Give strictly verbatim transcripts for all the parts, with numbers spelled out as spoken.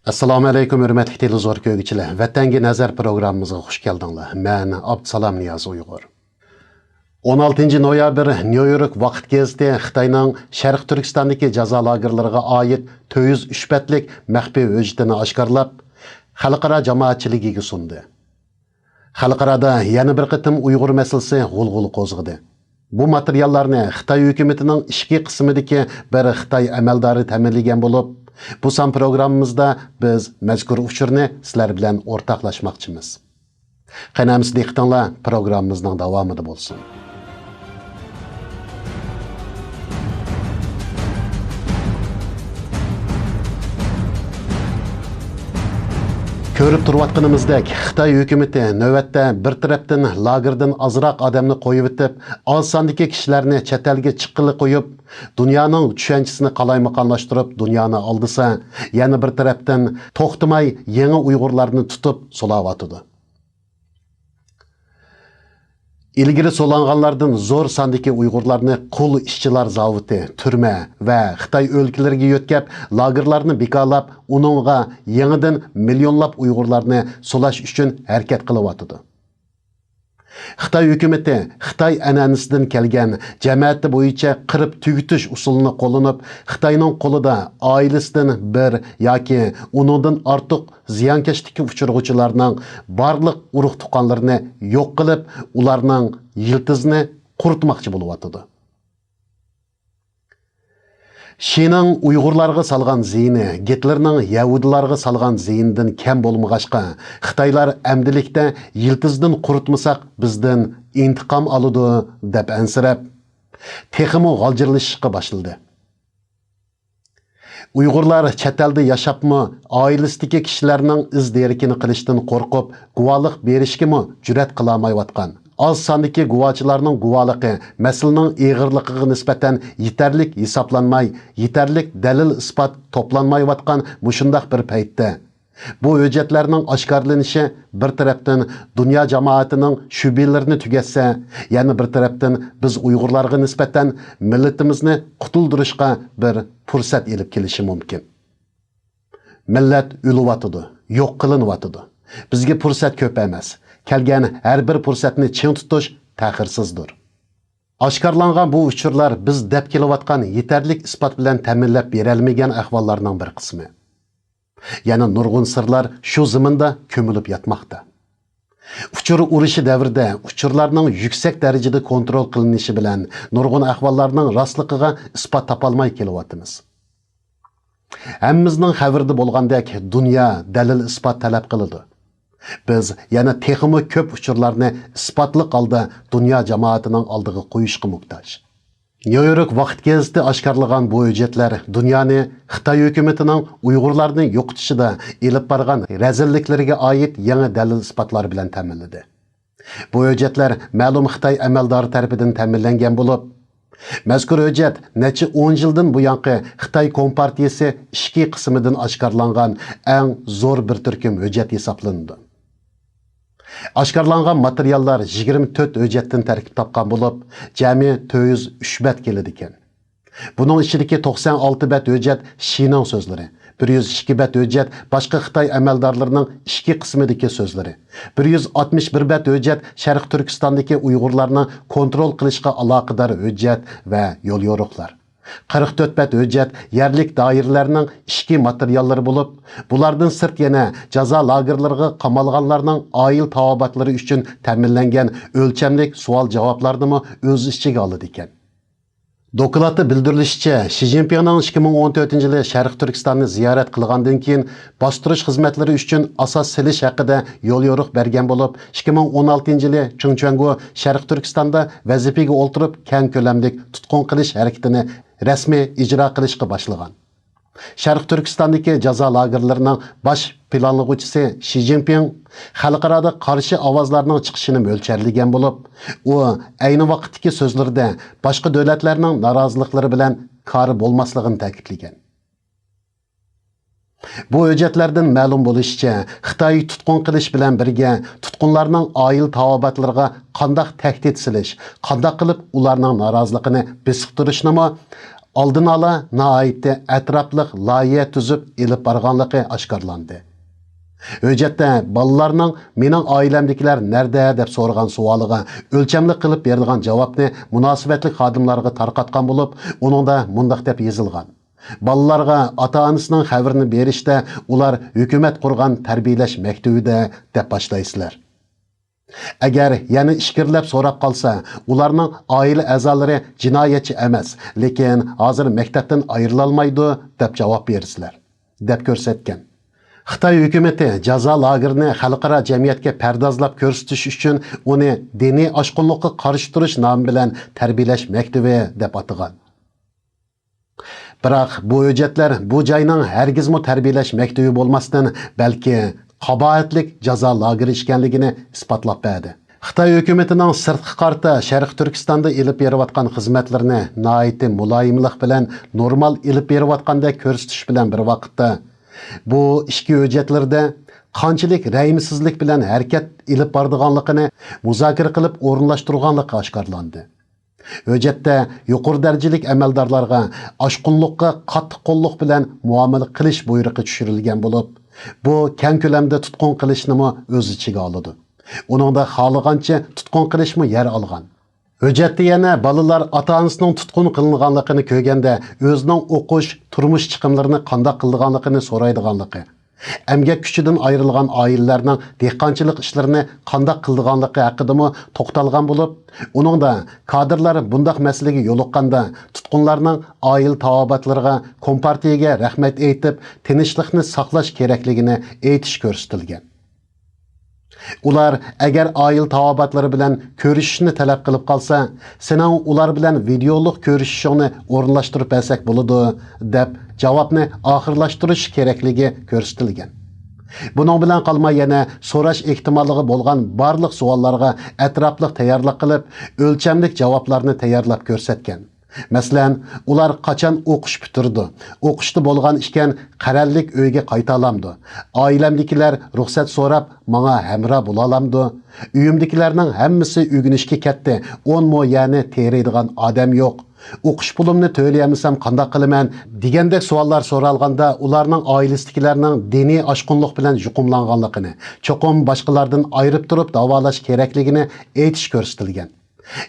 ئەسسالامۇ ئەلەيكۇم، ھۆرمەتلىك تېلېۋىزور كۆرگۈچىلەر. ۋەتەنگە نەزەر پروگراممىمىزغا خۇش كەلدىڭلار. مەن ئابدۇسالام نىياز ئۇيغۇر. ئون ئالتىنچى نويابىر، نيۇ يورك ۋاقىت گېزىتى خىتاينىڭ شەرقىي تۈركىستاندىكى جازا لاگېرلىرىغا ئائىت تۆت يۈز ئۈچ بەتلىك مەخپىي ھۆججىتىنى ئاشكارىلاپ، خەلقئارا جامائەتچىلىكىگە سۇندى. خەلقئارادا يەنە بىر قېتىم ئۇيغۇر مەسىلىسى غۇلغۇلا قوزغىدى. بۇ ماتېرىياللارنى خىتاي ھۆكۈمىتىنىڭ ئىچكى قىسمىدىكى بىر خىتاي ئەمەلدارى تەمىنلىگەن بولۇپ، بۇ سان پروگراممىمىزدا بىز مەزكۇر ئۇچۇرنى سىلەر بىلەن ئورتاقلاشماقچىمىز. قېنى ئەمىسە دىققىتىڭلار پروگراممىمىزنىڭ داۋامىدا بولسۇن. كۆرۈپ تۇرۇۋاتقىنىمىزدەك، خىتاي ھۆكۈمىتى نۆۋەتتە بىر تەرەپتىن لاگېردىن ئازراق ئادەمنى قويۇۋېتىپ، ئاز ساندىكى كىشىلەرنى چەت ئەلگە چىققىلى قويۇپ، دۇنيانىڭ چۈشەنچىسىنى قالايمىقانلاشتۇرۇپ، دۇنيانى ئالدىسا، يەنە بىر تەرەپتىن توختىماي يېڭى ئۇيغۇرلارنى تۇتۇپ سولاۋاتىدۇ. ئىلگىرى سولانغانلاردىن زور ساندىكى ئۇيغۇرلارنى قۇل ئىشچىلار زاۋۇتى، تۈرمە ۋە خىتاي ئۆلكىلىرىگە يۆتكەپ، لاگېرلارنى بىكارلاپ، ئۇنىڭغا يېڭىدىن مىليونلاپ ئۇيغۇرلارنى سولاش ئۈچۈن ھەرىكەت قىلىۋاتىدۇ. خىتاي ھۆكۈمىتى خىتاي ئەنئەنىسىدىن كەلگەن جەمەتى بويىچە قىرىپ تۈگىتىش ئۇسۇلىنى قوللىنىپ، خىتاينىڭ قولىدا ئائىلىسىدىن بىر ياكى ئۇنىڭدىن ئارتۇق زىيانكەشلىككە ئۇچرىغۇچىلارنىڭ بارلىق ئۇرۇق-تۇغقانلىرىنى يوق قىلىپ، ئۇلارنىڭ يىلتىزىنى قۇرۇتماقچى بولۇۋاتىدۇ. شىنىڭ ئۇيغۇرلارغا سالغان زىيىنى گىتلېرنىڭ يەھۇدىيلارغا سالغان زىيىنىدىن كەم بولمىغاچقا، خىتايلار ئەمدىلىكتە يىلتىزىدىن قۇرۇتمىساق، بىزدىن ئىنتىقام ئالىدۇ، دەپ ئەنسىرەپ، تېخىمۇ غالجىرلىشىشقا باشلىدى. ئۇيغۇرلار چەت ئەلدە ياشاپمۇ، ئائىلىسىدىكى كىشىلەرنىڭ ئىز دېرىكىنى قىلىشتىن قورقۇپ، گۇۋاھلىق بېرىشكىمۇ جۈرئەت قىلالمايۋاتقان. ئاز ساندىكى گۇۋاچىلارنىڭ گۇۋاھلىقى مەسىلىنىڭ ئېغىرلىقىغا نىسبەتەن يېتەرلىك ھېسابلانماي، يېتەرلىك دەلىل-ئىسپات توپلانمايۋاتقان مۇشۇنداق بىر پەيتتە، بۇ ھۆججەتلەرنىڭ ئاشكارىلىنىشى بىر تەرەپتىن دۇنيا جامائىتىنىڭ شۈبھىلىرىنى تۈگەتسە، يەنە بىر تەرەپتىن بىز ئۇيغۇرلارغا نىسبەتەن مىللىتىمىزنى قۇتۇلدۇرۇشقا بىر پۇرسەت ئېلىپ كېلىشى مۇمكىن. مىللەت ئۆلۈۋاتىدۇ، يوق قىلىنىۋاتىدۇ. بىزگە پۇرسەت كۆپ ئەمەس. كەلگەن ھەر بىر پۇرسەتنى چىڭ تۇتۇش تەخىرسىزدۇر. ئاشكارىلانغان بۇ ئۇچۇرلار بىز دەپ كېلىۋاتقان يېتەرلىك ئىسپات بىلەن تەمىنلەپ بېرەلمىگەن ئەھۋاللارنىڭ بىر قىسمى. يەنە نۇرغۇن سىرلار شۇ زېمىندا كۆمۈلۈپ ياتماقتا. ئۇچۇر ئۇرۇشى دەۋرىدە ئۇچۇرلارنىڭ يۈكسەك دەرىجىدە كونترول قىلىنىشى بىلەن نۇرغۇن ئەھۋاللارنىڭ راستلىقىغا ئىسپات تاپالماي كېلىۋاتىمىز. ھەممىمىزنىڭ خەۋىرىدە بولغاندەك، دۇنيا دەلىل-ئىسپات تەلەپ قىلىدۇ. بىز يەنە تېخىمۇ كۆپ ئۇچۇرلارنى ئىسپاتلىق ھالدا دۇنيا جامائىتىنىڭ ئالدىغا قويۇشقا موھتاج. نيۇ يورك ۋاقىت گېزىتى ئاشكارىلىغان بۇ ھۆججەتلەر دۇنيانى خىتاي ھۆكۈمىتىنىڭ ئۇيغۇرلارنى يوقىتىشىدا ئېلىپ بارغان رەزىللىكلىرىگە ئائىت يېڭى دەلىل-ئىسپاتلار بىلەن تەمىنلىدى. بۇ ھۆججەتلەر مەلۇم خىتاي ئەمەلدارى تەرىپىدىن تەمىنلەنگەن بولۇپ، مەزكۇر ھۆججەت نەچچە ئون يىلدىن بۇيانقى خىتاي كومپارتىيىسى ئىچكى قىسمىدىن ئاشكارىلانغان ئەڭ زور بىر تۈركۈم ھۆججەت ھېسابلىنىدۇ. ئاشكارىلانغان ماتېرىياللار يىگىرمە تۆت ھۆججەتتىن تەركىب تاپقان بولۇپ، جەمئىي تۆت يۈز ئۈچ بەت كېلىدىكەن. بۇنىڭ ئىچىدىكى توقسان ئالتە بەت ھۆججەت شىنىڭ سۆزلىرى، بىر يۈز ئىككى بەت ھۆججەت باشقا خىتاي ئەمەلدارلىرىنىڭ ئىچكى قىسمىدىكى سۆزلىرى، بىر يۈز ئاتمىش بىر بەت ھۆججەت شەرقىي تۈركىستاندىكى ئۇيغۇرلارنى كونترول قىلىشقا ئالاقىدار ھۆججەت ۋە يوليورۇقلار، قىرىق تۆت بەت ھۆججەت يەرلىك دائىرىلەرنىڭ ئىچكى ماتېرىياللىرى بولۇپ، بۇلاردىن سىرت يەنە جازا لاگېرلىرىغا قامالغانلارنىڭ ئائىلە تاۋابىئاتلىرى ئۈچۈن تەمىنلەنگەن ئۆلچەملىك سوئال-جاۋابلارنىمۇ ئۆز ئىچىگە ئالىدىكەن. دوكلاتتا بىلدۈرۈلۈشىچە، شى جىنپىڭنىڭ ئىككى مىڭ ئون تۆتىنچى يىلى شەرقىي تۈركىستاننى زىيارەت قىلغاندىن كېيىن، باستۇرۇش خىزمەتلىرى ئۈچۈن ئاساس سېلىش ھەققىدە يوليورۇق بەرگەن بولۇپ، ئىككى مىڭ ئون ئالتىنچى يىلى چېڭ چۈەنگو شەرقىي تۈركىستاندا ۋەزىپىگە ئولتۇرۇپ، كەڭ كۆلەملىك تۇتقۇن قىلىش ھەرىكىتىنى رەسمىي ئىجرا قىلىشقا باشلىغان. شەرقىي تۈركىستاندىكى جازا لاگېرلىرىنىڭ باش پىلانلىغۇچىسى شى جىنپىڭ خەلقئارادا قارشى ئاۋازلارنىڭ چىقىشىنى مۆلچەرلىگەن بولۇپ، ئۇ ئەينى ۋاقىتتىكى سۆزلىرىدە باشقا دۆلەتلەرنىڭ نارازىلىقلىرى بىلەن كارى بولماسلىقىنى تەكىتلىگەن. بۇ ھۆججەتلەردىن مەلۇم بولۇشىچە، خىتاي تۇتقۇن قىلىش بىلەن بىرگە تۇتقۇنلارنىڭ ئائىلە تاۋابىئاتلىرىغا قانداق تەھدىت سېلىش، قانداق قىلىپ ئۇلارنىڭ نارازىلىقىنى بېسىقتۇرۇشنىمۇ ئالدىن ئالا ناھايىتى ئەتراپلىق لايىھە تۈزۈپ ئېلىپ بارغانلىقى ئاشكارىلاندى. ھۆججەتتە بالىلارنىڭ «مېنىڭ ئائىلەمدىكىلەر نەدە؟» دەپ سورىغان سوئالىغا ئۆلچەملىك قىلىپ بېرىدىغان جاۋابنى مۇناسىۋەتلىك خادىملارغا تارقاتقان بولۇپ، ئۇنىڭدا مۇنداق دەپ يېزىلغان: «بالىلارغا ئاتا-ئانىسىنىڭ خەۋىرىنى بېرىشتە ئۇلار ھۆكۈمەت قۇرغان تەربىيەلەش مەكتىۋىدە دەپ باشلايسىلەر. ئەگەر يەنە ئىچكىرىلەپ سوراپ قالسا، ئۇلارنىڭ ئائىلە ئەزالىرى جىنايەتچى ئەمەس، لېكىن ھازىر مەكتەپتىن ئايرىلالمايدۇ دەپ جاۋاب بېرىسىلەر» دەپ كۆرسەتكەن. خىتاي ھۆكۈمىتى جازا لاگېرىنى خەلقئارا جەمئىيەتكە پەردازلاپ كۆرسىتىش ئۈچۈن ئۇنى دىنىي ئاشقۇنلۇققا قارشى تۇرۇش نامى بىلەن تەربىيەلەش مەكتىۋى دەپ ئاتىغان. بىراق بۇ ھۆججەتلەر بۇ جاينىڭ ھەرگىزمۇ تەربىيەلەش مەكتىۋى بولماستىن، بەلكى قاباھەتلىك جازا لاگېرى ئىكەنلىكىنى ئىسپاتلاپ بەردى. خىتاي ھۆكۈمىتىنىڭ سىرتقا قارىتا شەرقىي تۈركىستاندا ئېلىپ بېرىۋاتقان خىزمەتلىرىنى ناھايىتى مۇلايىملىق بىلەن نورمال ئېلىپ بېرىۋاتقاندەك كۆرسىتىش بىلەن بىر ۋاقىتتا، بۇ ئىچكى ھۆججەتلىرىدە قانچىلىك رەھىمسىزلىك بىلەن ھەرىكەت ئېلىپ بارىدىغانلىقىنى مۇزاكىرە قىلىپ ئورۇنلاشتۇرغانلىقى ئاشكارىلاندى. ھۆججەتتە يۇقىرى دەرىجىلىك ئەمەلدارلارغا ئاشقۇنلۇققا قاتتىق قوللۇق بىلەن مۇئامىلە قىلىش بۇيرۇقى چۈشۈرۈلگەن بولۇپ، بۇ كەڭ كۆلەمدە تۇتقۇن قىلىشنىمۇ ئۆز ئىچىگە ئالىدۇ. ئۇنىڭدا خالىغانچە تۇتقۇن قىلىشمۇ يەر ئالغان. ھۆججەتتە يەنە بالىلار ئاتا-ئانىسىنىڭ تۇتقۇن قىلىنغانلىقىنى كۆرگەندە ئۆزىنىڭ ئوقۇش، تۇرمۇش چىقىملىرىنى قانداق قىلىدىغانلىقىنى سورايدىغانلىقى، ئەمگەك كۈچىدىن ئايرىلغان ئائىلىلەرنىڭ دېھقانچىلىق ئىشلىرىنى قانداق قىلىدىغانلىقى ھەققىدىمۇ توختالغان بولۇپ، ئۇنىڭدا كادىرلار بۇنداق مەسىلىگە يولۇققاندا تۇتقۇنلارنىڭ ئائىلە تاۋابىئاتلىرىغا، كومپارتىيىگە رەھمەت ئېيتىپ، تىنچلىقنى ساقلاش كېرەكلىكىنى ئېيتىش كۆرسىتىلگەن. ئۇلار ئەگەر ئائىلە تاۋابىئاتلىرى بىلەن كۆرۈشۈشنى تەلەپ قىلىپ قالسا، سېنىڭ ئۇلار بىلەن ۋىدېئولۇق كۆرۈشۈشۈڭنى ئورۇنلاشتۇرۇپ بەرسەك بولىدۇ، دەپ جاۋابنى ئاخىرلاشتۇرۇش كېرەكلىكى كۆرسىتىلگەن. بۇنىڭ بىلەن قالماي، يەنە سوراش ئېھتىماللىقى بولغان بارلىق سوئاللارغا ئەتراپلىق تەييارلىق قىلىپ، ئۆلچەملىك جاۋابلارنى تەييارلاپ كۆرسەتكەن. مەسىلەن، ئۇلار قاچان ئوقۇش پۈتتۈرىدۇ؟ ئوقۇشتا بولغان ئىكەن، قەرەللىك ئۆيگە قايتالامدۇ؟ ئائىلەمدىكىلەر رۇخسەت سوراپ، ماڭا ھەمراھ بولالامدۇ؟ ئۆيۈمدىكىلەرنىڭ ھەممىسى ئۆگىنىشكە كەتتى، ئون مو يەرنى تېرىيدىغان ئادەم يوق. ئوقۇش پۇلۇمنى تۆلىيەلمىسەم قانداق قىلىمەن؟ دېگەندەك سوئاللار سورالغاندا، ئۇلارنىڭ ئائىلىسىدىكىلەرنىڭ دىنىي ئاشقۇنلۇق بىلەن يۇقۇملانغانلىقىنى، چوقۇم باشقىلاردىن ئايرىپ تۇرۇپ داۋالاش كېرەكلىكىنى ئېيتىش كۆرسىتىلگەن.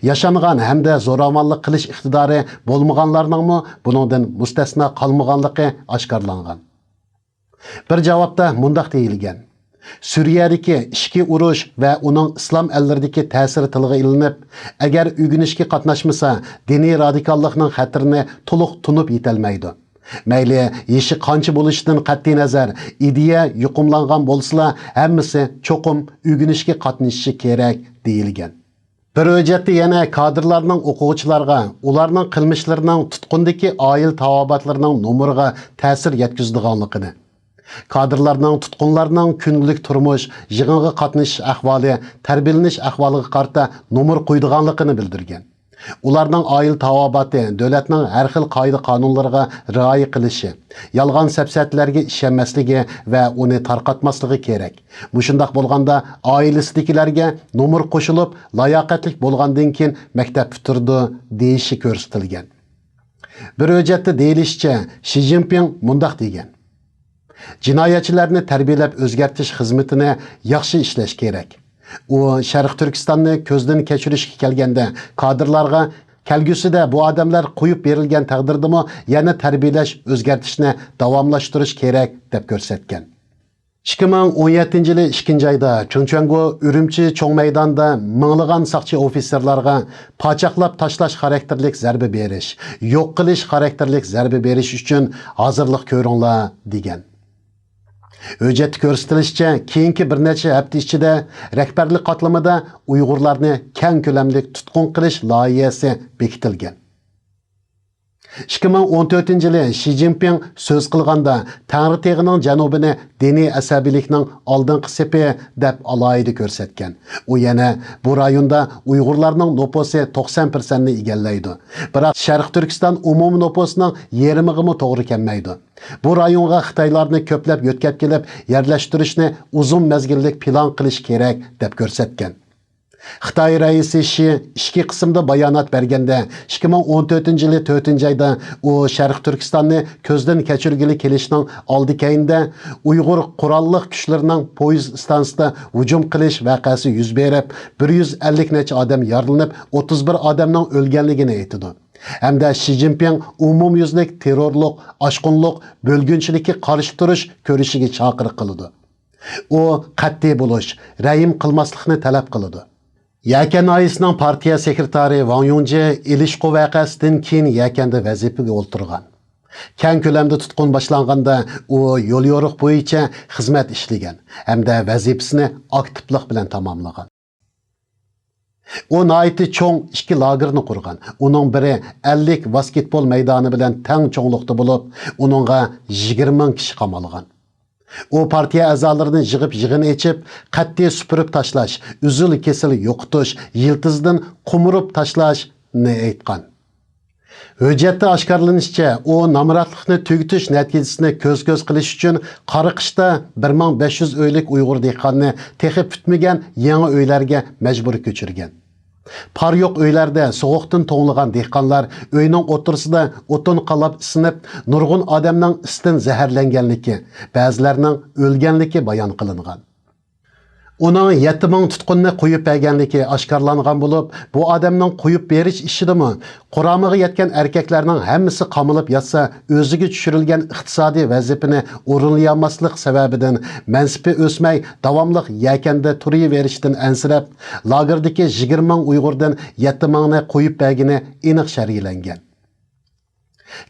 ياشانغان ھەمدە زوراۋانلىق قىلىش ئىقتىدارى بولمىغانلارنىڭمۇ بۇنىڭدىن مۇستەسنا قالمىغانلىقى ئاشكارىلانغان. بىر جاۋابتا مۇنداق دېيىلگەن: سۈرىيەدىكى ئىچكى ئۇرۇش ۋە ئۇنىڭ ئىسلام ئەللىرىدىكى تەسىرى تىلغا ئېلىنىپ، ئەگەر ئۆگىنىشكە قاتناشمىسا، دىنىي رادىكاللىقنىڭ خەتىرىنى تولۇق تونۇپ يېتەلمەيدۇ. مەيلى يېشى قانچە بولۇشىدىن قەتئىينەزەر، ئىدىيە يۇقۇملانغان بولسىلا، ھەممىسى چوقۇم ئۆگىنىشكە قاتنىشىشى كېرەك، دېيىلگەن. بىر ھۆججەتتە يەنە كادىرلارنىڭ ئوقۇغۇچىلارغا ئۇلارنىڭ قىلمىشلىرىنىڭ تۇتقۇندىكى ئائىلە تاۋابىئاتلىرىنىڭ نومۇرىغا تەسىر يەتكۈزىدىغانلىقىنى، كادىرلارنىڭ تۇتقۇنلارنىڭ كۈندىلىك تۇرمۇش، يىغىنغا قاتنىشىش ئەھۋالى، تەربىيەلىنىش ئەھۋالىغا قارىتا نومۇر قويىدىغانلىقىنى بىلدۈرگەن. ئۇلارنىڭ ئائىلە تاۋابىئاتى دۆلەتنىڭ ھەر خىل قائىدە-قانۇنلىرىغا رىئايە قىلىشى، يالغان سەپسەتىلەرگە ئىشەنمەسلىكى ۋە ئۇنى تارقاتماسلىقى كېرەك. مۇشۇنداق بولغاندا، ئائىلىسىدىكىلەرگە نومۇر قوشۇلۇپ، لاياقەتلىك بولغاندىن كېيىن مەكتەپ پۈتتۈرىدۇ، دېيىشى كۆرسىتىلگەن. بىر ھۆججەتتە دېيىلىشىچە، شى جىنپىڭ مۇنداق دېگەن: جىنايەتچىلەرنى تەربىيەلەپ ئۆزگەرتىش خىزمىتىنى ياخشى ئىشلەش كېرەك. ئۇ شەرقىي تۈركىستاننى كۆزدىن كەچۈرۈشكە كەلگەندە، كادىرلارغا كەلگۈسىدە بۇ ئادەملەر قويۇپ بېرىلگەن تەقدىردىمۇ يەنە تەربىيەلەش، ئۆزگەرتىشنى داۋاملاشتۇرۇش كېرەك، دەپ كۆرسەتكەن. ئىككى مىڭ ئون يەتتىنچى يىلى ئىككىنچى ئايدا چۇڭچۈەنگو ئۈرۈمچى چوڭ مەيدانىدا مىڭلىغان ساقچى ئوفىتسېرلارغا پاچاقلاپ تاشلاش خاراكتېرلىك زەربە بېرىش، يوق قىلىش خاراكتېرلىك زەربە بېرىش ئۈچۈن ھازىرلىق كۆرۈڭلار، دېگەن. ھۆججەتتە كۆرسىتىلىشىچە، كېيىنكى بىر نەچچە ھەپتە ئىچىدە رەھبەرلىك قاتلىمىدا ئۇيغۇرلارنى كەڭ كۆلەملىك تۇتقۇن قىلىش لايىھەسى بېكىتىلگەن. ئىككى مىڭ ئون تۆتىنچى يىلى شى جىنپىڭ سۆز قىلغاندا، تەڭرىتېغىنىڭ جەنۇبىنى دىنىي ئەسەبىيلىكنىڭ ئالدىنقى سېپى دەپ ئالاھىدە كۆرسەتكەن. ئۇ يەنە بۇ رايوندا ئۇيغۇرلارنىڭ نوپۇسى توقسان پىرسەنتنى ئىگىلەيدۇ. بىراق شەرقىي تۈركىستان ئومۇمىي نوپۇسىنىڭ يېرىمىغىمۇ توغرا كەلمەيدۇ. بۇ رايونغا خىتايلارنى كۆپلەپ يۆتكەپ كېلىپ يەرلەشتۈرۈشنى ئۇزۇن مەزگىللىك پىلان قىلىش كېرەك، دەپ كۆرسەتكەن. خىتاي رەئىسى شى ئىچكى قىسىمدا بايانات بەرگەندە، ئىككى مىڭ ئون تۆتىنچى يىلى تۆتىنچى ئايدا ئۇ شەرقىي تۈركىستاننى كۆزدىن كەچۈرگىلى كېلىشنىڭ ئالدى كەينىدە ئۇيغۇر قوراللىق كۈچلىرىنىڭ پويىز ئىستانسىسىدا ھۇجۇم قىلىش ۋەقەسى يۈز بېرىپ، بىر يۈز ئەللىك نەچچە ئادەم يارىلىنىپ، ئوتتۇز بىر ئادەمنىڭ ئۆلگەنلىكىنى ئېيتىدۇ. ھەمدە شى جىنپىڭ ئومۇميۈزلۈك تېررورلۇق، ئاشقۇنلۇق، بۆلگۈنچىلىككە قارشى تۇرۇش كۈرىشىگە چاقىرىق قىلىدۇ. ئۇ قەتئىي بولۇش، رەھىم قىلماسلىقنى تەلەپ قىلىدۇ. يەكەن ناھىيەسىنىڭ پارتىيە سېكرېتارى ۋاڭ يۇڭجى ئېلىشقۇ ۋەقەسىدىن كېيىن يەكەندە ۋەزىپىگە ئولتۇرغان. كەڭ كۆلەمدە تۇتقۇن باشلانغاندا، ئۇ يوليورۇق بويىچە خىزمەت ئىشلىگەن ھەمدە ۋەزىپىسىنى ئاكتىپلىق بىلەن تاماملىغان. ئۇ ناھايىتى چوڭ ئىككى لاگېرنى قۇرغان. ئۇنىڭ بىرى ئەللىك ۋاسكېتبول مەيدانى بىلەن تەڭ چوڭلۇقتا بولۇپ، ئۇنىڭغا يىگىرمە مىڭ كىشى قامالغان. ئۇ پارتىيە ئەزالىرىنى يىغىپ يىغىن ئېچىپ، قەتئىي سۈپۈرۈپ تاشلاش، ئۈزۈل-كېسىل يوقىتىش، يىلتىزىدىن قومۇرۇپ تاشلاشنى ئېيتقان. ھۆججەتتە ئاشكارىلىنىشىچە، ئۇ نامراتلىقنى تۈگىتىش نەتىجىسىنى كۆز-كۆز قىلىش ئۈچۈن قاراقىشتا بىر مىڭ بەش يۈز ئۆيلۈك ئۇيغۇر دېھقاننى تېخى پۈتمىگەن يېڭى ئۆيلەرگە مەجبۇرىي كۆچۈرگەن. پار يوق ئۆيلەردە سوغۇقتىن توڭلىغان دېھقانلار ئۆينىڭ ئوتتۇرىسىدا ئوتۇن قالاپ ئىسسىنىپ، نۇرغۇن ئادەمنىڭ ئىسىدىن زەھەرلەنگەنلىكى، بەزىلەرنىڭ ئۆلگەنلىكى بايان قىلىنغان. ئۇنىڭ يەتتە مىڭ تۇتقۇننى قويۇپ بەرگەنلىكى ئاشكارىلانغان بولۇپ، بۇ ئادەمنىڭ قويۇپ بېرىش ئىشىدىمۇ قۇرامىغا يەتكەن ئەركەكلەرنىڭ ھەممىسى قامىلىپ ياتسا، ئۆزىگە چۈشۈرۈلگەن ئىقتىسادىي ۋەزىپىنى ئورۇنلىيالماسلىق سەۋەبىدىن مەنسىپى ئۆسمەي، داۋاملىق يەكەندە تۇرۇۋېرىشتىن ئەنسىرەپ، لاگېردىكى يىگىرمە مىڭ ئۇيغۇردىن يەتتە مىڭنى قويۇپ بەرگىنى ئېنىق شەرھلەنگەن.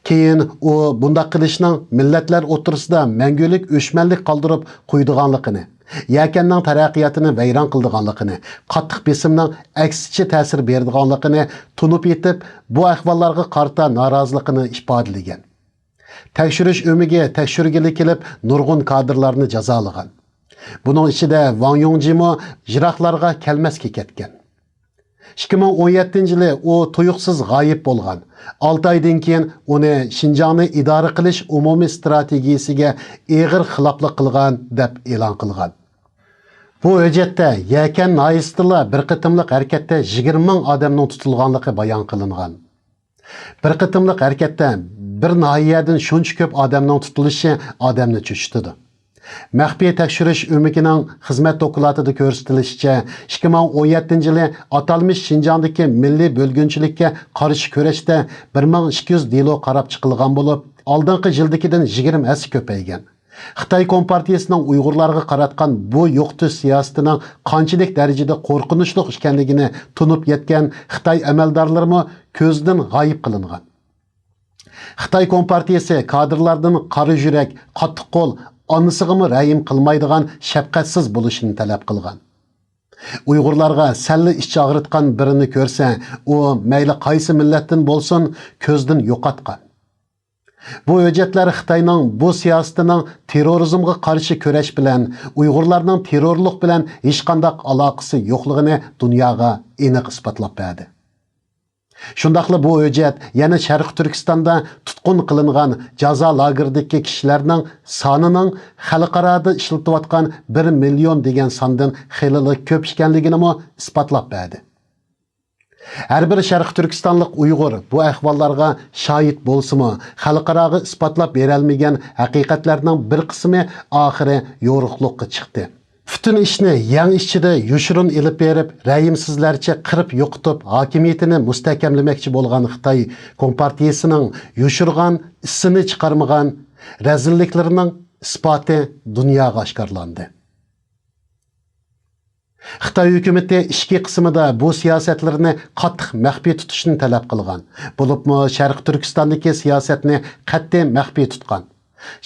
كېيىن ئۇ بۇنداق قىلىشنىڭ مىللەتلەر ئوتتۇرىسىدا مەڭگۈلۈك ئۆچمەنلىك قالدۇرۇپ قويىدىغانلىقىنى، يەكەننىڭ تەرەققىياتىنى ۋەيران قىلىدىغانلىقىنى، قاتتىق بېسىمنىڭ ئەكسىچە تەسىر بېرىدىغانلىقىنى تونۇپ يېتىپ، بۇ ئەھۋاللارغا قارىتا نارازىلىقىنى ئىپادىلىگەن. تەكشۈرۈش ئۆمىكى تەكشۈرگىلى كېلىپ، نۇرغۇن كادىرلارنى جازالىغان. بۇنىڭ ئىچىدە ۋاڭ يۇڭجىمۇ يىراقلارغا كەلمەسكە كەتكەن. ئىككى مىڭ ئون يەتتىنچى يىلى ئۇ تۇيۇقسىز غايىب بولغان. ئالتە ئايدىن كېيىن ئۇنى شىنجاڭنى ئىدارە قىلىش ئومۇمىي ئىستراتېگىيىسىگە ئېغىر خىلاپلىق قىلغان دەپ ئېلان قىلغان. بۇ ھۆججەتتە يەكەن ناھىيەسىدىلا بىر قېتىملىق ھەرىكەتتە يىگىرمە مىڭ ئادەمنىڭ تۇتۇلغانلىقى بايان قىلىنغان. بىر قېتىملىق ھەرىكەتتە بىر ناھىيەدىن شۇنچە كۆپ ئادەمنىڭ تۇتۇلۇشى ئادەمنى چۆچۈتىدۇ. مەخپىي تەكشۈرۈش ئۆمىكىنىڭ خىزمەت دوكلاتىدا كۆرسىتىلىشىچە، ئىككى مىڭ ئون يەتتىنچى يىلى ئاتالمىش شىنجاڭدىكى مىللىي بۆلگۈنچىلىككە قارشى كۈرەشتە بىر مىڭ ئىككى يۈز دېلو قاراپ چىقىلغان بولۇپ، ئالدىنقى يىلدىكىدىن يىگىرمە ھەسسە كۆپەيگەن. خىتاي كومپارتىيىسىنىڭ ئۇيغۇرلارغا قاراتقان بۇ يوقىتىش سىياسىتىنىڭ قانچىلىك دەرىجىدە قورقۇنچلۇق ئىكەنلىكىنى تونۇپ يەتكەن خىتاي ئەمەلدارلىرىمۇ كۆزدىن غايىب قىلىنغان. خىتاي كومپارتىيىسى كادىرلاردىن قارا يۈرەك، قاتتىق قول، ئانىسىغىمۇ رەھىم قىلمايدىغان شەپقەتسىز بولۇشىنى تەلەپ قىلغان. ئۇيغۇرلارغا سەللا ئىچ ئاغرىتقان بىرىنى كۆرسە، ئۇ مەيلى قايسى مىللەتتىن بولسۇن، كۆزدىن يوقاتقان. بۇ ھۆججەتلەر خىتاينىڭ بۇ سىياسىتىنىڭ تېررورىزمغا قارشى كۈرەش بىلەن، ئۇيغۇرلارنىڭ تېررورلۇق بىلەن ھېچقانداق ئالاقىسى يوقلۇقىنى دۇنياغا ئېنىق ئىسپاتلاپ بەردى. شۇنداقلا بۇ ھۆججەت يەنە شەرقىي تۈركىستاندا تۇتقۇن قىلىنغان جازا لاگېرىدىكى كىشىلەرنىڭ سانىنىڭ خەلقئارادا ئىشلىتىۋاتقان بىر مىليون دېگەن ساندىن خېلىلا كۆپ ئىكەنلىكىنىمۇ ئىسپاتلاپ بەردى. ھەر بىر شەرقىي تۈركىستانلىق ئۇيغۇر بۇ ئەھۋاللارغا شاھىت بولسىمۇ، خەلقئاراغا ئىسپاتلاپ بېرەلمىگەن ھەقىقەتلەرنىڭ بىر قىسمى ئاخىرى يورۇقلۇققا چىقتى. پۈتۈن ئىشنى يەڭ ئىچىدە يوشۇرۇن ئېلىپ بېرىپ، رەھىمسىزلەرچە قىرىپ يوقىتىپ، ھاكىمىيىتىنى مۇستەھكەملىمەكچى بولغان خىتاي كومپارتىيىسىنىڭ يوشۇرغان، ئىسىنى چىقارمىغان رەزىللىكلىرىنىڭ ئىسپاتى دۇنياغا ئاشكارىلاندى. خىتاي ھۆكۈمىتى ئىچكى قىسمىدا بۇ سىياسەتلىرىنى قاتتىق مەخپىي تۇتۇشنى تەلەپ قىلغان، بولۇپمۇ شەرقىي تۈركىستاندىكى سىياسەتنى قەتئىي مەخپىي تۇتقان.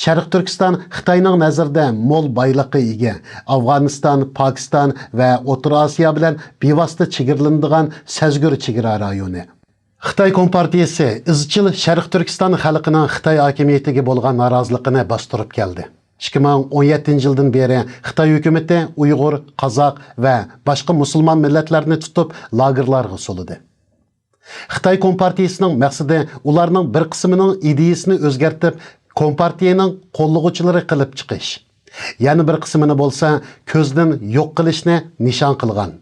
شەرقىي تۈركىستان خىتاينىڭ نەزىرىدە مول بايلىققا ئىگە، ئافغانىستان، پاكىستان ۋە ئوتتۇرا ئاسىيا بىلەن بىۋاسىتە چېگرىلىنىدىغان سەزگۈر چېگرا رايونى. خىتاي كومپارتىيىسى ئىزچىل شەرقىي تۈركىستان خەلقىنىڭ خىتاي ھاكىمىيىتىگە بولغان نارازىلىقىنى باستۇرۇپ كەلدى. ئىككى مىڭ ئون يەتتىنچى يىلدىن بېرى خىتاي ھۆكۈمىتى ئۇيغۇر، قازاق ۋە باشقا مۇسۇلمان مىللەتلەرنى تۇتۇپ، لاگېرلارغا سولىدى. خىتاي كومپارتىيىسىنىڭ مەقسىتى ئۇلارنىڭ بىر قىسمىنىڭ ئىدىيىسىنى ئۆزگەرتىپ، كومپارتىيىنىڭ قوللىغۇچىلىرى قىلىپ چىقىش، يەنە بىر قىسمىنى بولسا كۆزدىن يوق قىلىشنى نىشان قىلغان.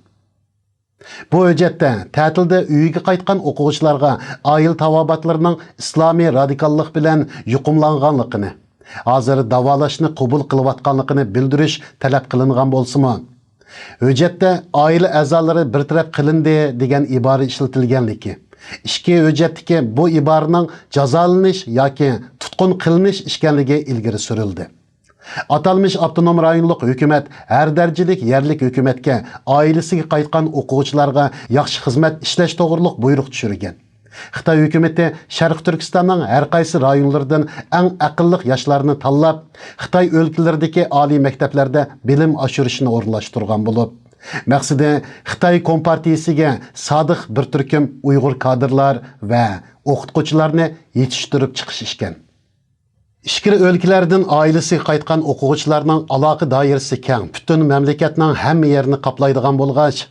بۇ ھۆججەتتە تەتىلدە ئۆيىگە قايتقان ئوقۇغۇچىلارغا ئائىلە تاۋابىئاتلىرىنىڭ ئىسلامىي رادىكاللىق بىلەن يۇقۇملانغانلىقىنى، ھازىر داۋالاشنى قوبۇل قىلىۋاتقانلىقىنى بىلدۈرۈش تەلەپ قىلىنغان بولسىمۇ، ھۆججەتتە «ئائىلە ئەزالىرى بىر تەرەپ قىلىندى» دېگەن ئىبارە ئىشلىتىلگەنلىكى، ئىچكى ھۆججەتتىكى بۇ ئىبارىنىڭ جازالىنىش ياكى تۇتقۇن قىلىنىش ئىكەنلىكى ئىلگىرى سۈرۈلدى. ئاتالمىش ئاپتونوم رايونلۇق ھۆكۈمەت ھەر دەرىجىلىك يەرلىك ھۆكۈمەتكە ئائىلىسىگە قايتقان ئوقۇغۇچىلارغا ياخشى خىزمەت ئىشلەش توغرۇلۇق بۇيرۇق چۈشۈرگەن. خىتاي ھۆكۈمىتى شەرقىي تۈركىستاننىڭ ھەر قايسى رايونلىرىدىن ئەڭ ئەقىللىق ياشلارنى تاللاپ، خىتاي ئۆلكىلىرىدىكى ئالىي مەكتەپلەردە بىلىم ئاشۇرۇشنى ئورۇنلاشتۇرغان بولۇپ، مەقسىتى خىتاي كومپارتىيىسىگە سادىق بىر تۈركۈم ئۇيغۇر كادىرلار ۋە ئوقۇتقۇچىلارنى يېتىشتۈرۈپ چىقىش ئىكەن. ئىچكىرى ئۆلكىلەردىن ئائىلىسىگە قايتقان ئوقۇغۇچىلارنىڭ ئالاقە دائىرىسى كەڭ، پۈتۈن مەملىكەتنىڭ ھەممە يېرىنى قاپلايدىغان بولغاچ،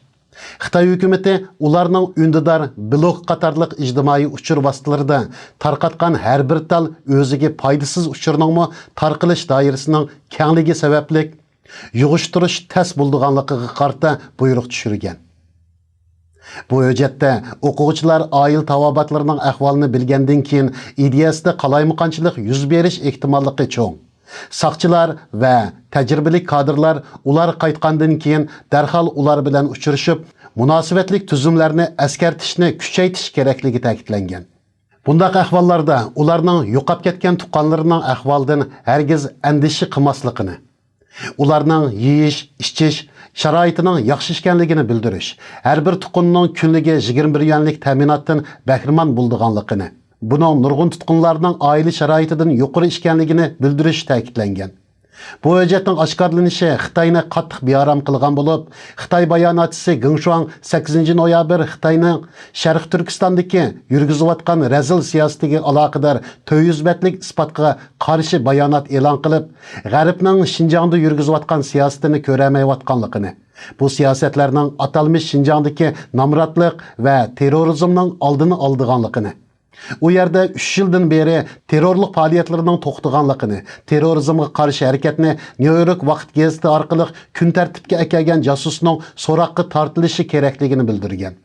خىتاي ھۆكۈمىتى ئۇلارنىڭ ئۈندىدار، بىلوگ قاتارلىق ئىجتىمائىي ئۇچۇر ۋاسىتىلىرىدە تارقاتقان ھەر بىر تال ئۆزىگە پايدىسىز ئۇچۇرنىڭمۇ تارقىلىش دائىرىسىنىڭ كەڭلىكى سەۋەبلىك يىغىشتۇرۇش تەس بولىدىغانلىقىغا قارىتا بۇيرۇق چۈشۈرگەن. بۇ ھۆججەتتە ئوقۇغۇچىلار ئائىلە تاۋابىئاتلىرىنىڭ ئەھۋالىنى بىلگەندىن كېيىن ئىدىيەسىدە قالايمىقانچىلىق يۈز بېرىش ئېھتىماللىقى چوڭ. ساقچىلار ۋە تەجرىبىلىك كادىرلار ئۇلار قايتقاندىن كېيىن دەرھال ئۇلار بىلەن ئۇچرىشىپ، مۇناسىۋەتلىك تۈزۈملەرنى ئەسكەرتىشنى كۈچەيتىش كېرەكلىكى تەكىتلەنگەن. بۇنداق ئەھۋاللاردا ئۇلارنىڭ يوقاپ كەتكەن تۇغقانلىرىنىڭ ئەھۋالىدىن ھەرگىز ئەندىشە قىلماسلىقىنى، ئۇلارنىڭ يېيىش، ئىچىش شارائىتىنىڭ ياخشى ئىكەنلىكىنى بىلدۈرۈش، ھەر بىر تۇغقىنىنىڭ كۈنلۈكى يىگىرمە بىر يۈەنلىك تەمىناتتىن بەھرىمەن بولىدىغانلىقىنى، بۇنىڭ نۇرغۇن تۇتقۇنلارنىڭ ئائىلە شارائىتىدىن يۇقىرى ئىكەنلىكىنى بىلدۈرۈش تەكىتلەنگەن. بۇ ھۆججەتنىڭ ئاشكارىلىنىشى خىتاينى قاتتىق بىئارام قىلغان بولۇپ، خىتاي باياناتچىسى گېڭ شۇاڭ سەككىزىنچى نويابىر خىتاينىڭ شەرقىي تۈركىستاندىكى يۈرگۈزۈۋاتقان رەزىل سىياسىتىگە ئالاقىدار تۆت يۈز بەتلىك ئىسپاتقا قارشى بايانات ئېلان قىلىپ، غەربنىڭ شىنجاڭدا يۈرگۈزۈۋاتقان سىياسىتىنى كۆرەلمەيۋاتقانلىقىنى، بۇ سىياسەتلەرنىڭ ئاتالمىش شىنجاڭدىكى نامراتلىق ۋە تېررورىزمنىڭ ئالدىنى ئالىدىغانلىقىنى، ئۇ يەردە ئۈچ يىلدىن بېرى تېررورلۇق پائالىيەتلىرىنىڭ توختىغانلىقىنى، تېررورىزمغا قارشى ھەرىكەتنى نيۇ يورك ۋاقىت گېزىتى ئارقىلىق كۈن تەرتىپكە ئەكەلگەن جاسۇسنىڭ سوراققا تارتىلىشى كېرەكلىكىنى بىلدۈرگەن.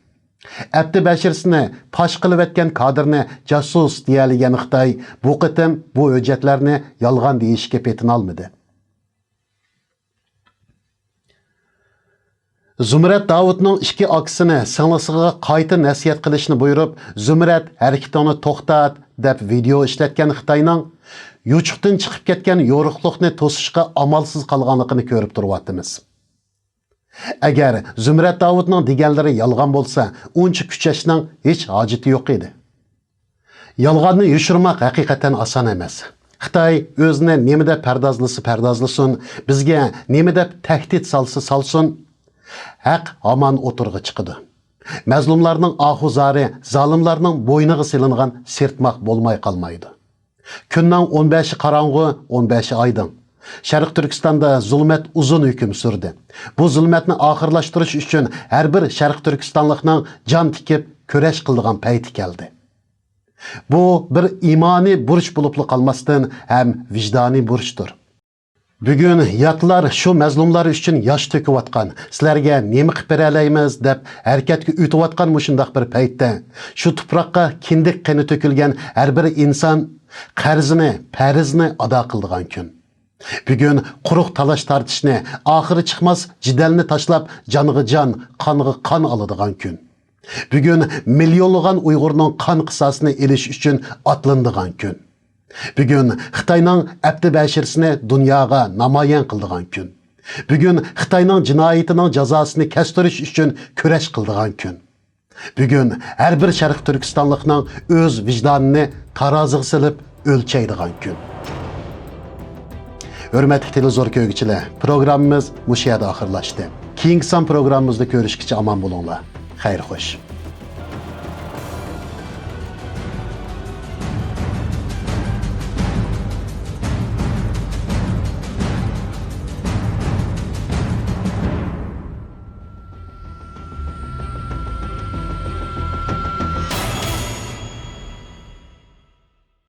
ئەپتى بەشىرىسىنى پاش قىلىۋەتكەن كادىرنى جاسۇس دېيەلىگەن خىتاي بۇ قېتىم بۇ ھۆججەتلەرنى يالغان دېيىشكە پېتىنالمىدى. زۇمرەت داۋۇتنىڭ ئىككى ئاكىسىنى سىڭلىسىغا قايتا نەسىھەت قىلىشنى بۇيرۇپ، «زۇمرەت، ھەرىكىتىڭنى توختات» دەپ ۋىدېئو ئىشلەتكەن خىتاينىڭ يوچۇقتىن چىقىپ كەتكەن يورۇقلۇقنى توسۇشقا ئامالسىز قالغانلىقىنى كۆرۈپ تۇرۇۋاتىمىز. ئەگەر زۇمرەت داۋۇتنىڭ دېگەنلىرى يالغان بولسا، ئۇنچە كۈچەشنىڭ ھېچ ھاجىتى يوق ئىدى. يالغاننى يوشۇرماق ھەقىقەتەن ئاسان ئەمەس. خىتاي ئۆزىنى نېمە دەپ پەردازلىسا پەردازلىسۇن، بىزگە نېمە دەپ تەھدىت سالسا سالسۇن، ھەق ھامان ئوتتۇرىغا چىقىدۇ. مەزلۇملارنىڭ ئاھۇ-زارى زالىملارنىڭ بوينىغا سېلىنغان سىرتماق بولماي قالمايدۇ. كۈننىڭ ئون بەشى قاراڭغۇ، ئون بەشى ئايدىڭ. شەرقىي تۈركىستاندا زۇلمەت ئۇزۇن ھۆكۈم سۈردى. بۇ زۇلمەتنى ئاخىرلاشتۇرۇش ئۈچۈن ھەر بىر شەرقىي تۈركىستانلىقنىڭ جان تىكىپ كۈرەش قىلىدىغان پەيتى كەلدى. بۇ بىر ئىمانىي بۇرچ بولۇپلا قالماستىن، ھەم ۋىجدانىي بۇرچتۇر. بۈگۈن ياتلار شۇ مەزلۇملار ئۈچۈن ياش تۆكۈۋاتقان، سىلەرگە نېمە قىلىپ بېرەلەيمىز دەپ ھەرىكەتكە ئۆتۈۋاتقان مۇشۇنداق بىر پەيتتە، شۇ تۇپراققا كىندىك قېنى تۆكۈلگەن ھەر بىر ئىنسان قەرزىنى، پەرىزىنى ئادا قىلىدىغان كۈن. بۈگۈن قۇرۇق تالاش-تارتىشنى، ئاخىرى چىقماس جېدەلنى تاشلاپ، جانغا جان، قانغا قان ئالىدىغان كۈن. بۈگۈن مىليونلىغان ئۇيغۇرنىڭ قان قىساسىنى ئېلىش ئۈچۈن ئاتلىنىدىغان كۈن. بۈگۈن خىتاينىڭ ئەپتى بەشىرىسىنى دۇنياغا نامايان قىلىدىغان كۈن. بۈگۈن خىتاينىڭ جىنايىتىنىڭ جازاسىنى كەستۈرۈش ئۈچۈن كۈرەش قىلىدىغان كۈن. بۈگۈن ھەر بىر شەرقىي تۈركىستانلىقنىڭ ئۆز ۋىجدانىنى تارازىغا سېلىپ ئۆلچەيدىغان كۈن. ھۆرمەتلىك تېلېۋىزور كۆرگۈچىلەر، پروگراممىمىز مۇشۇ يەردە ئاخىرلاشتى. كېيىنكى سان پروگراممىمىزدا كۆرۈشكىچە ئامان بولۇڭلار. خەير خوش.